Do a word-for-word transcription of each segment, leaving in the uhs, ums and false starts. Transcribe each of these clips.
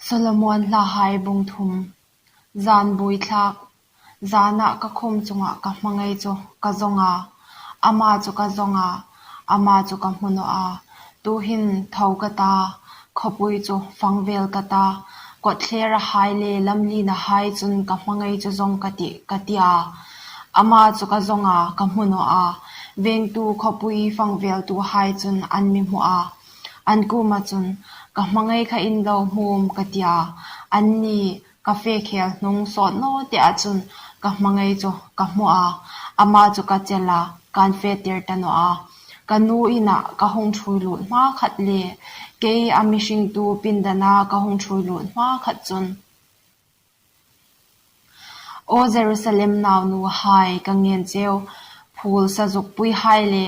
Solomon Hlahai bung thum. Zan buoithlak. Zana ka khum chunga ka hmangai chu ka zawng a, ama chu ka zawng a, ama chu ka hmu naw a. Tuhin tho ka ta, khawpui chu fangvel ka ta, kawtthlera hai le lamlina hai chun ka hmangai chu zawng ka tih, ka ti a. Ama chu ka zawng a, ka hmu naw a. Vengtu khawpui fangveltu hai chun an mi hmu a. An kuoma chun, ka hmangai kha in lo hmu am, ka ti a. Anni ka fe khel hnung sawt naw te a chun ka hmangai chu ka hmu a. Ama chu ka chel a, kan fe tir ta naw a. Ka nu ina ka hung ṭhuoi lut hma khat le, kei a mi hringtu pindana ka hung ṭhuoi lut hma khat chun. O Jerusalem naunuhai, ka ngen cheu, phul sazukpui hai le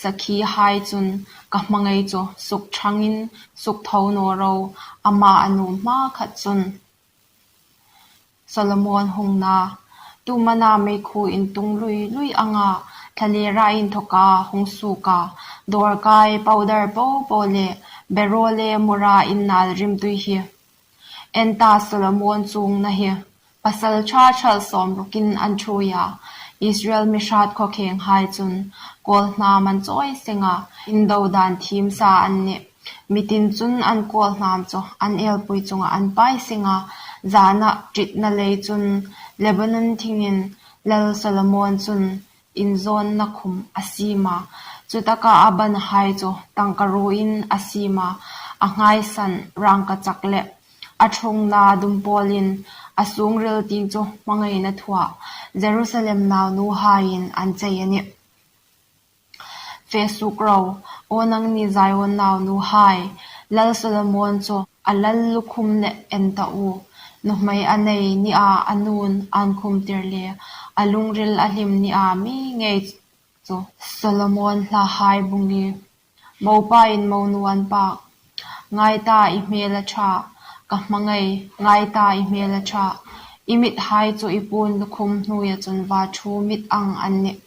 sakhi hai chun ka hmangai chu suk ṭhangin suk tho naw ro, ama a nuom hma khat chun. Solomon hungna. Tumana meikhu intung lui lui anga, thlalera inthoka hung suoka, dawrkai powder po po le, bero le mura innal rimtui hi. En ta, Solomon chuongna hi, pasal ṭha ṭhal sawm rukin an ṭhuoi a. Israel mi hrat khawkheng hai chun, kawlhnam an chawi seng a, indo dan thiem sa an nih. Mi tin chun an kawlhnam chu an elpui chunga an pai seng a, zana ṭitna lei chun Lebanon thingin lal Solomon chun inzawnna khum a siem a. Chutaka a ban hai chu tangka ruin a siem a, a nghaisan rangkachak le a ṭhungna dumpawlin a sungril tieng chu hmangaina thuah Jerusalem naunuhaiin an chei a nih. Fe suok ro, O nangni Zion naunuhai, lal Solomon chu a lal lukhum le en ta u. Nuhmei a nei nia a nun an khum tir le, a lungril a hlim nia mi ngei chu. Solomon Hlahai bung li. Mopain monu an pak. Ngai ta, i hmel a ṭha, ka hmangai, ngai ta, i hmel a ṭha. I mithai chu i puon lukhum hnuoia chun va ṭhu mit ang an nih.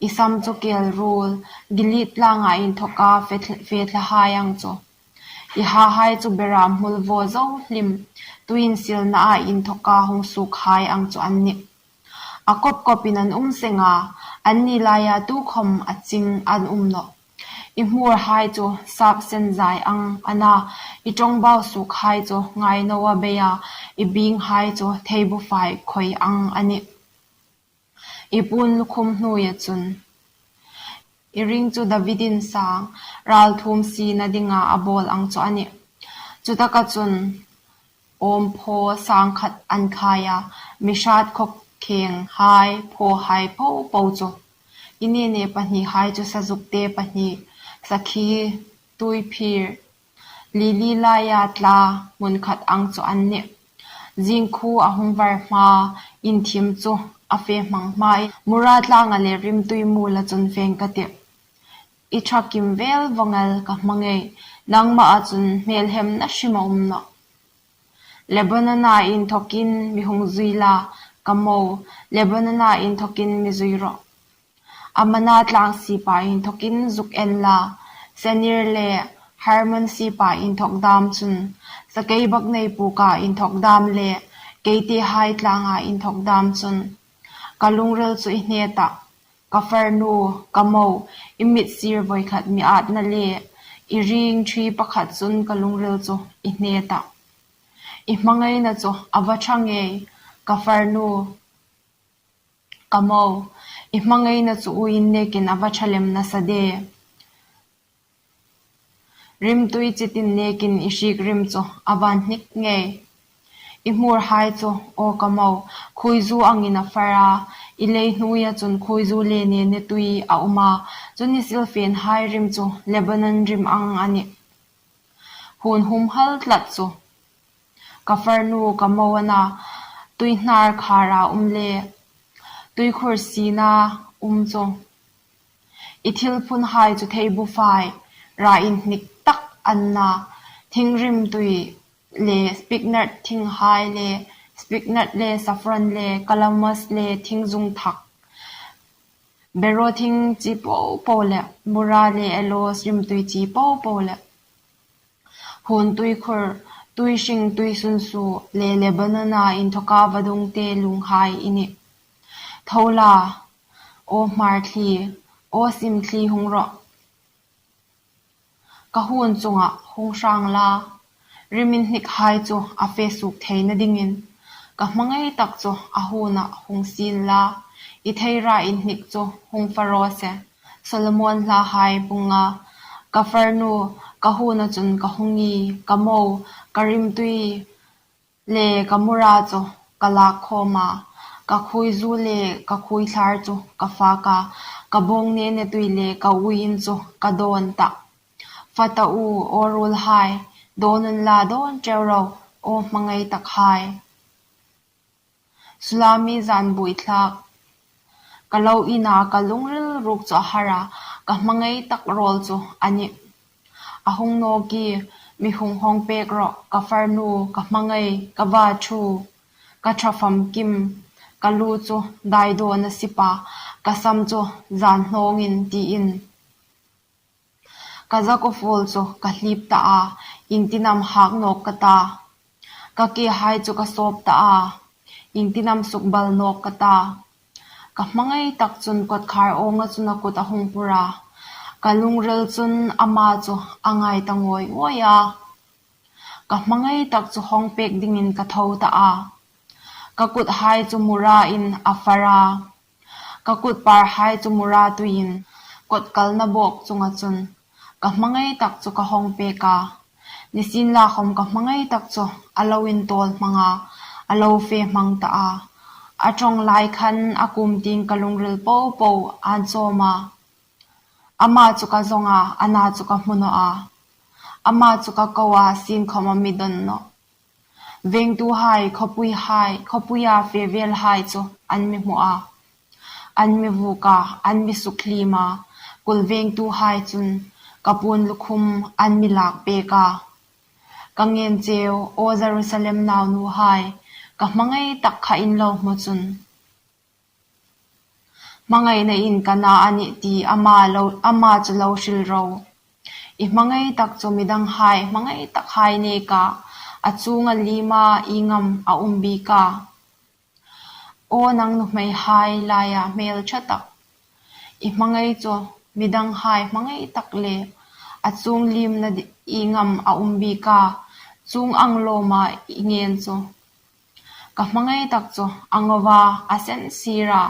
I sam chu kel ruol, Gilead tlanga inthoka fe-, fe thlahai ang chu. I hahai chu beram hmul vaw zo hlim, tui insilnaa inthoka hung suokhai ang chu an nih. A kawp kawpin an um seng a, anni laia tukhawm a ching an um nawh. I hmurhai chu sap sen zai ang a na, i ṭawngbau suokhai chu ngainawa beia, i binghai chu theibufai khoi ang a nih. I puon lukhum hnuoia chun. I ring chu Davidin sang, ralthuom siena dinga a bawl ang chu a nih. Chutaka chun, awm phaw sang khat an khai a, mi hrat khawkhenghai phawhai po po chu. I nene pahnihai chu sazukte pahni, sakhi, tuiphir, lili laia tla hmun khat ang chu an nih. Zingkhu a hung var hma, inthim chu a fe hmang hma, mura tlanga le rimtui mula chun feng ka tih. I ṭha kimvel vawng el ka hmangai, nangmaa chun hmelhemna hrim a um nawh. Lebanona inthokin mi hung zui la, ka mo, Lebanona inthokin mi zui rawh. Amana tlang sipa inthokin zuk en la, Senir le Hermon sipa inthok dam chun, sakeibaknei puka inthok dam le, keitehai tlanga inthok dam chun, ka lungril chu i hne ta, ka farnu, ka mo, i mit sir voi khat mi atna le, i ring ṭhi pakhat chun ka lungril chu i hne ta. I hmangaina chu a va ṭha ngei, ka farnu, ka mo, i hmangaina chu uoin nekin a va ṭha lem nasa de. Rimtui chitin nekin i hriek rim chu a va hnik ngei. I hmurhai chu, aw ka mo, khuoizu angin a far a, i lei hnuoia chun khuoizu le nene tui a um a, chun i silfenhai rim chu Lebanon rim ang a nih. Hun humhal tlat chu. Ka farnu ka mo a na, tuihnar khara um le, tuikhur siena um chu. I thil phunhai chu theibufai, ra inhnik tak an na, thing rimtui le, spikenard thinghai le, spikenard le, saffron le, calamus le, thing zung thak. Bero thing chi po po le, mura le, aloes rimtui chi po po le. Hun tuikhur, Tuihring tuisunsuo le Lebanona inthawka vadungte lunghai i nih. Tho la, aw hmar thli, aw sim thli hung rawh. Ka huon chungah hung hrang la, rim inhnikhai chu a fe suok theina dingin, ka hmangai tak chu a huonah hung sien la, i theira inhnik chu hung fa raw se. Solomon Hlahai bung nga. Ka farnu, ka huona chun ka hung ngi, ka mo, ka rimtui le ka mura chu ka lak khawm a, ka khuoizu le ka khuoithlar chu ka fak a, ka bawng nene tui le ka uiin chu ka dawn ta. Fa ta u, aw ruolhai, dawn unla, dawn ṭeu ro, aw hmangai takhai. Sulami zan buoi thlak. Ka lo ina ka lungril ruok chu a har a, ka hmangai tak rawl chu a nih. A hung nawk ie, mi hung hawng pek rawh, ka farnu, ka hmangai, ka va ṭhu, ka ṭha famkim, ka lu chu daidaw a sip a, ka sam chu zan hnawngin tiin. Ka zakuo fuol chu ka hlip ta a, iengtin am hak nawk ka ta. Ka kehai chu ka sawp ta a, iengtin am sukbal nawk ka ta. Ka hmangai tak chun kawtkhar awnga chun a kut a hung pur a, ka lungril chun ama chu a ngai ta ngawi ngawi a. Ka hmangai tak chu hawng pek dingin ka tho ta a. Ka kuthai chu murain a far a, ka kut parhai chu mura tuiin kawtkalna bawk chunga chun ka hmangai tak chu ka hawng pek a. Nisienlakhawm ka hmangai tak chu a lo intawl hmang a, a lo fe hmang ta a. A ṭawng lai khan a kum tieng ka lungril po po a'n chawm a. Ama chu ka zawng a, a na chu ka hmu naw a. Ama chu ka ko a, sien khawm a mi dawn nawh. Vengtuhai, khawpuihai, khawpuia fe velhai chu an mi hmu a, an mi vuok a, an mi sukhliem a, kul vengtuhai chun ka puon lukhum an mi lak pek a. Ka ngen cheu, aw Jerusalem naunuhai, ka hmangai tak kha in lo hmu chun. Hmangaina in ka na a nih ti ama lo, ama chu lo hril ro. I hmangai tak chu midanghai hmangai takhai neka, a chunga lima ieng am a um bik a. Aw nang nuhmeihai laia hmel ṭha tak. I hmangai chu midanghai hmangai tak le a chung limna di-, ieng am a um bik a, chung ang lawma i ngen chu. Ka hmangai tak chu a ngo a, a sen sir a.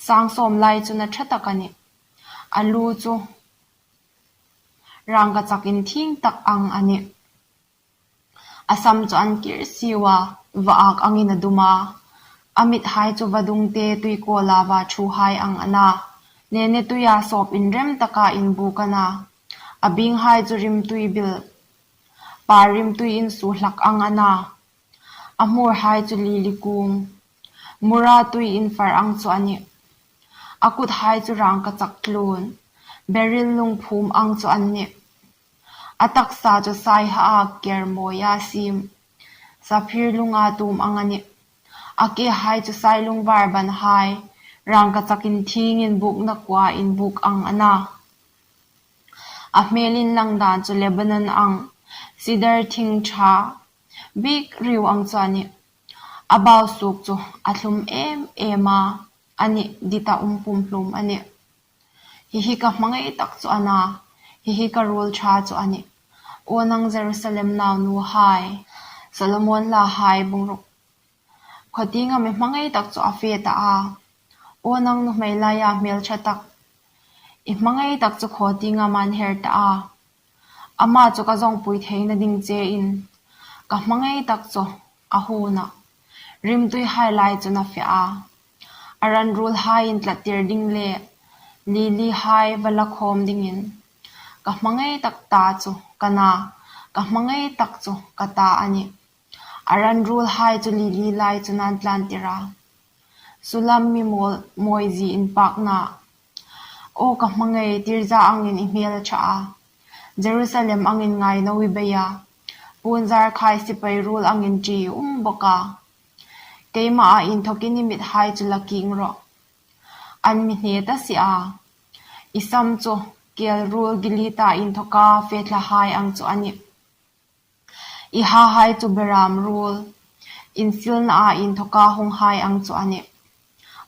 Sang sawm lai chun a ṭha tak a nih. A lu chu rangkachak inthieng tak ang a nih. A sam chu an kir siu a, va-ak angin a dum a. A mithai chu vadungte tuikawl a va ṭhuhai ang a na. Nene tuia sawp inrem taka inbuk a na. A binghai chu rimtui bil, par rimtui insuo hlak ang a na. A hmurhai chu lili kung, mura tui infar ang chu a nih. A kuthai chu rangkachak tlun, beril lungphum ang chu an nih. A taksa chu saiha a ker mawia siem, saphir lunga tum ang a nih. A kehai chu sailung var banhai, rangkachak inthieng inbukna kua inbuk ang a na. A hmel inlang dan chu Lebanon ang, sidar thing ṭha bik riu ang chu a nih. A bau suok chu a thlum em em a, a nih, dit a um pum hlum a nih. Hi hi ka hmangai tak chu a na, hi hi ka ruol ṭha chu a nih. Aw nang Jerusalem naunuhai, Solomon Hlahai bung ruk. Khaw tienga mi hmangai tak chu a fe ta a. Aw nang nuhmei laia hmel ṭha tak. I hmangai tak chu khaw tienga am a'n her ta a. Ama chu ka zawngpui theina ding chein ka hmangai tak chu a huona. Rimtuihai lai chun a fe a. A ran ruolhai intlattir ding le lilihai va la khawm dingin ka hmangai tak ta chu ka na, ka hmangai tak chu ka ta a nih. A ran ruolhai chu lili lai chun a'n tlantir a. Sulam mi mawl, mawizie inpakna. Aw ka hmangai, tirza angin i hmel a ṭha a. Jerusalem angin ngai no i bei a. Puonzar khai sipai ruol angin ṭi i um bawk a. Keima a inthokin i mithai chu la kieng rawh. An mi hne ta si a. I sam chu kel ruol gilita inthoka fe thlahai ang chu a nih. I hahai chu beram ruol, insilnaa inthawka hunghai ang chu a nih.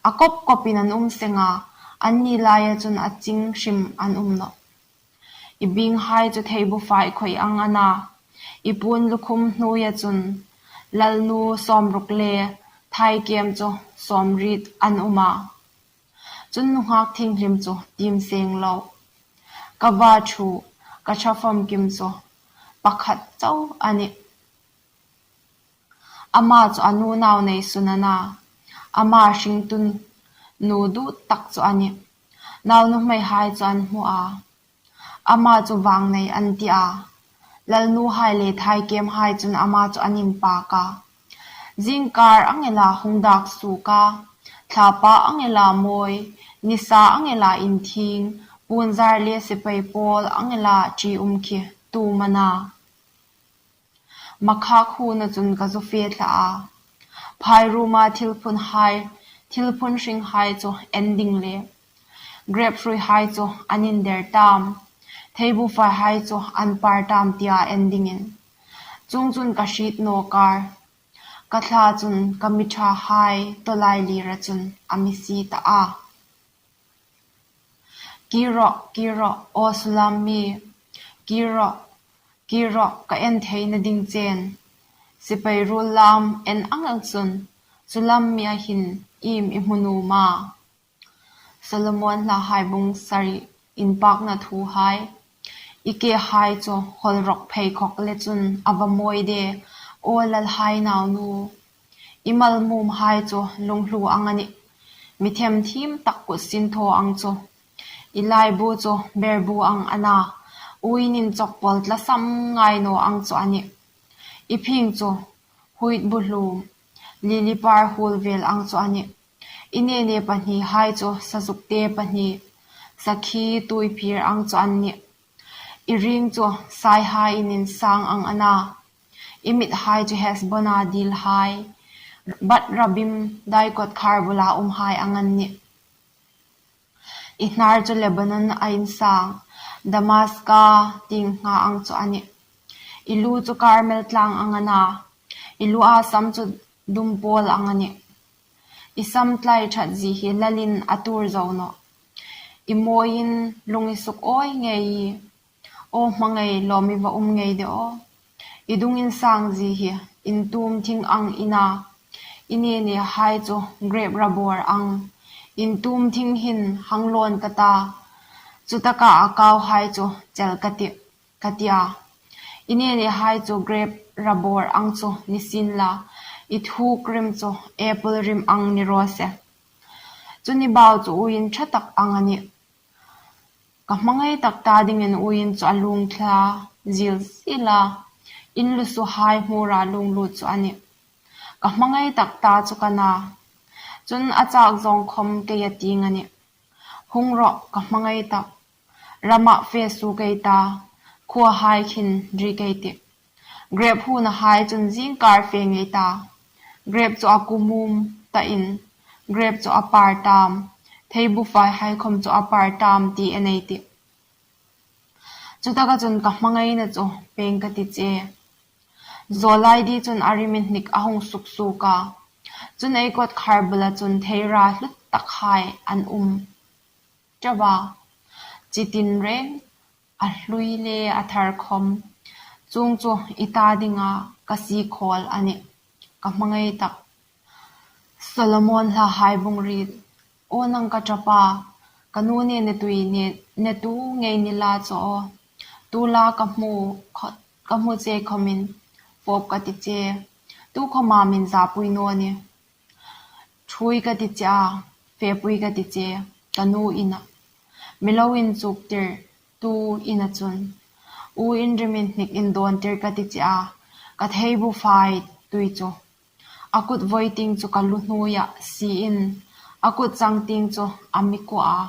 A kawp kawpin an um seng a, anni laia chun a ching hrim an um nawh. I binghai chu thei bufai khoi ang a na, i puon lukhum hnuoia chun lalnu sawmruk le thaikem chu sawmriet an um a. Chun nunghak thienghlim chu tiem seng lo, ka va ṭhu, ka ṭha famkim chu pakhat chau a nih. Ama chu a nu nau nei sun a na, ama hringtu nu dutak chu a nih. Nau nuhmeihai chu an hmu a, ama chu vangnei an ti a. Lalnuhai le thaikemhai chun ama chu an inpak a. Zingkar ang ela hung dak suok a, thlapa ang ela mawi, nisa ang ela inthieng, puonzar le sipai pawl ang ela ṭium khi tum a na. Makhak huna chun ka zu fe thla a. Phai ruma thil phun hai, thil phun hring hai chu en ding le grep hrui hai chu an inder tam, thei bufai hai chu an par tam tia en dingin. Chung chun ka hriet naw kar, ka thla chun ka mi ṭha hai tawlai lira chun a mi sie ta a. Kir rawh, kir rawh, aw sulam mi, kir rawh, kir rawh, ka en theina ding chen. Sipai ruol lam en ang ang chun, sulam mi a hin iem i hmu nuom a? Solomon Hlahai bung sari inpakna thuhai. I kehai chu hawl rawk phei khawk le chun a va mawi de, aw lalhai naunu. I malmumhai chu lunghlu ang a nih. Mi themthim tak kut sinthaw ang chu. I laibu chu berbu ang a na, uoin inchawk pawl tlasam ngai naw ang chu a nih. I phing chu huit bu hlum, lili par hul vel ang chu a nih. I nene pahnihai chu sazukte pahni, sakhi tuiphir ang chu an nih. I ring chu saihaiin insang ang a na, i mithai chu Hesbona dilhai, Bat Rabim daikawt khar bula umhai ang an nih. I hnar chu Lebanon a insang, Damaska tieng nga ang chu a nih. I lu chu Karmel tlang ang a na, i lua sam chu dum pawl ang a nih. I sam tlai ṭhat zie hi lalin a tuor zo nawh. I mawiin lung i suk awi ngei. Aw hmangai lawm i va um ngei de aw. I dung insang zie hi intum thing ang i na. I nenehai chu grep rabawr ang. Intum thing hin hang lawn ka ta. Chutaka a kauhai chu chel ka tih, ka ti a. I nenehai chu grep rabawr ang chu ni sien la, i thuk rim chu apple rim ang ni raw se. Chun i bau chu uoin ṭha tak ang a nih. Ka hmangai tak ta dingin uoin chu a lung thla zil zil a, in lusuhai hmura lunglut chu a nih. Ka hmangai tak ta chu ka na, chun a chak zawng khom kei a tieng a nih. Hung rawh, ka hmangai tak, rama fe suok ei ta, khuohai khin rik ei tih. Grep hunahai chun zingkar fe ngei ta. Grep chu a kumum ta in, grep chu a par tam, thei bufaihai khom chu a par tam ti en ei tih. Chutaka chun ka hmangaina chu peng ka ti che. Zawlai di chun a rim inhnik a hung suk suok a. Chun ei kawtkhar bula chun theira hlut takhai an um. Chawa, chitin reng, a hlui le a thar khom. Chung chu i ta dinga ka si khawl a nih, ka hmangai tak. Solomon Hlahai bung riet. Aw nang ka chapa, ka nu ne netui ne, netu ngei ni la chu aw. Tu la ka hmu kho-, ka hmu che khomin, fawp ka ti che. Tu khoma min zapui naw ni. Ṭhui ka ti che a, fepui ka ti che, ka nu ina. Mi lo inchuktir tu ina chun, u in rim inhnik indawntir ka ti che a, ka thei bufai tui chu. A kut voi ting chu ka lu hnuoia si in, a kut chang ting chu a mi kuo a,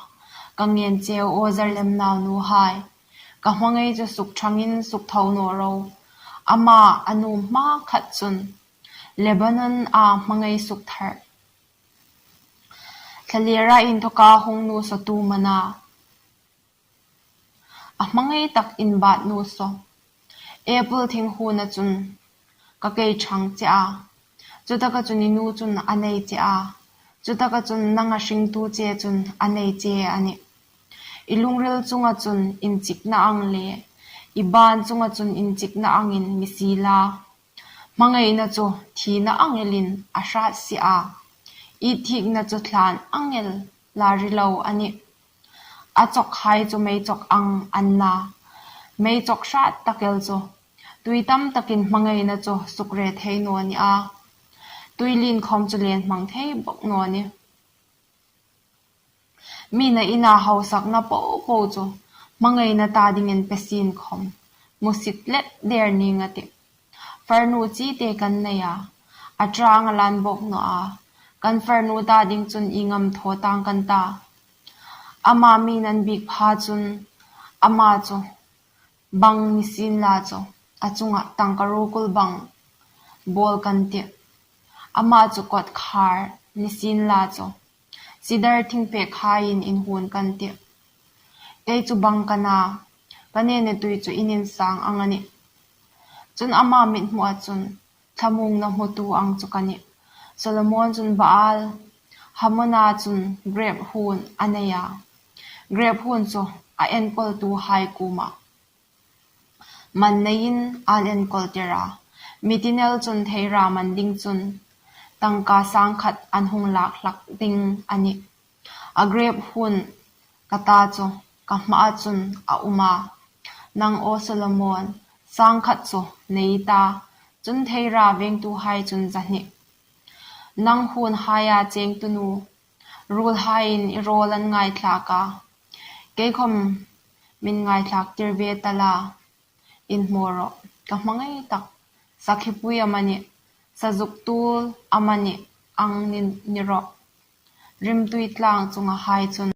ka ngen cheu aw Zarlem naunuhai. Ka hmangai chu suk thangin suk tho naw ro. Ama a nuom hma khat chun, Lebanon a hmangai suk thar. Thlalera inthawka hung nu saw tu mana. A hmangai tak inbat nu saw. Apple thing huna chun ka kei ṭhang che a. Chutaka chun i nu chun a nei che a. Chutaka chun nanga hringtu che chun a nei che a nih. I lungril chunga chun inchikna ang le, i ban chunga chun inchikna angin mi sie la. Hmangaina chu thina ang elin a hrat si a. I thikna chu thlan ang el la ri lo a nih. A chawkhai chu meichawk ang an na. Meichawk hrat tak el chu tui tam takin hmangaina chu sukre thei naw ni a. Tui lien khawm chu len hmang thei bawk naw ni. Mi na ina hausakna po po chu hmangaina ta dingin pe sien khawm musit let der ning a tih. Farnu chi te kan nei a, a ṭang a lan bawk naw a. Kan farnu ta ding chun i ngam thaw tang kan ta. Ama mi nan bik pha chun ama chu bang ni sien la chu a chunga tangka rukul bang bawl kan tih. Ama chu kawtkhar ni sien la chu sidar thingpek haiin inhun kan tih. Kei chu bang ka na, ka nene tui chu in insang ang a nih. Chun ama mithmuah chun thlamuongna hmutu ang chu ka nih. Solomon chun Baal Hamona chun grep hun a nei a. Grep hun chu a enkawltuhai kuoma man neiin an enkawltir a. Mi ti nel chun theira man ding chun tangka sang khat an hung lak hlak ding a nih. A grep hun ka ta chu ka hmaa chun a um a. Nang aw Solomon, sang khat chu nei ta, chun theira vengtuhai chun zahni. Nang hunhaia chengtu nu, ruolhaiin i rawl an ngaithlak a. Kei khawm min ngaithlaktir ve ta la, inhmaw rawh, ka hmangai tak. Sakhipui amanih, sazuk tul amanih ang ni, ni rawh. Rimtui tlang chunga hai chun